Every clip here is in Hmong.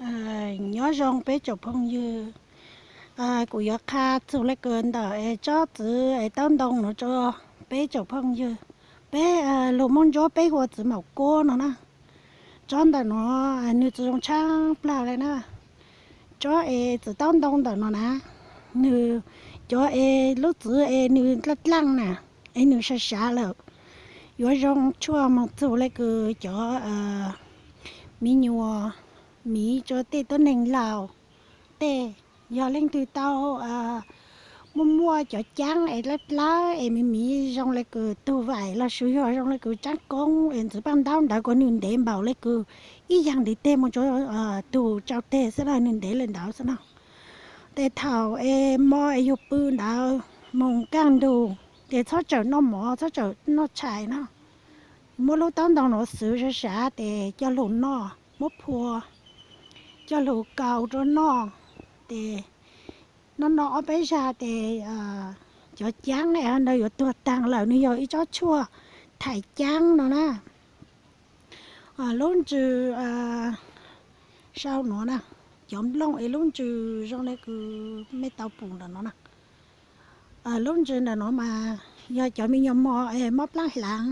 Nyob zoo peb tsoom phooj ywg, kuv yuav qha txug le kws ntawm es tsob txwv es taub ntoo nuav rua peb tsoom phooj ywg. Peb lug Moob Ntsuab peb hu ua txwv maum kuab no na. Tsob ntawm nuav nwg tsi zoo tshaaj plaag le na. Tsob es txwv taub ntoo ntawm nuav na, nwg cov es lub txwv es nwg dlaaj dlaaj na, es nwg sav sav lawm, yuav zoo tshuaj moog txug le kws cov miv nyuas, miv rua tej tuab neeg laug tej. Yog leej twg tau muaj muaj cov caab es dlawb dlawb es miv miv zoo le kws tug vaim los sis yog zoo le kws tsaab koob es ntxiv paaj ntaub ntawd kuas nwg ntev npaum le kws ib yaag ntiv teg moog rua tug tsau teg xwb na, nwg ntev le ntawd xwb na. Tes thaum es mo es yug pw ntawd moog kaaj ntug, ces txhob tsawm noj mov, txhob tsawm noj tshais na. Muab lub taub ntoo nuav xwv sav sav tes coj lug noj, muab phua coj lug kaus rua noj. Tes noj noj ob peb zag tes cov caab ntawd yuav tuag taag lawm, nwg yog ib tsob tshuaj thaim caab no na. Lub ntsws sau nuav na, cov nplooj es lub ntsws zoo le kws mej tau pum ntawm no na. Lub ntsws ntawm nuav mas yog cov me nyuam mos es mob plaab hlaav,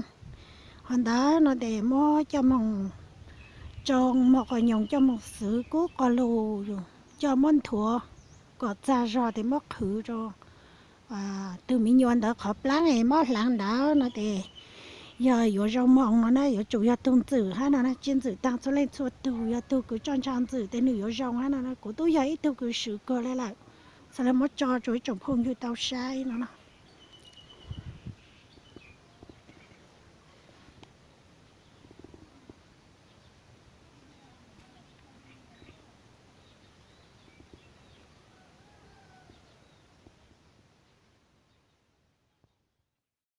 ho ntawd no tes muab coj moog tsoo mos qos nyoos coj moog xwv kub qos lug, coj muab nthuav kom txag zog tes muab qhwv rua tug miv nyuas ntawd qhov plaab es mob hlaav ntawd no tes yog yuav zoo moog no na. Yuav tsum yog tug ntxwm hab no na, tsi ntxwm taag txhua leej txhua tug, yog tug kws tso ntsha ntxwm tes nwg yuav zoo hab no na. Kuv tub yog ib tug kws swm kawg le lawm, xaav le muab tso rua ib tsoom phooj ywg tau saib no na.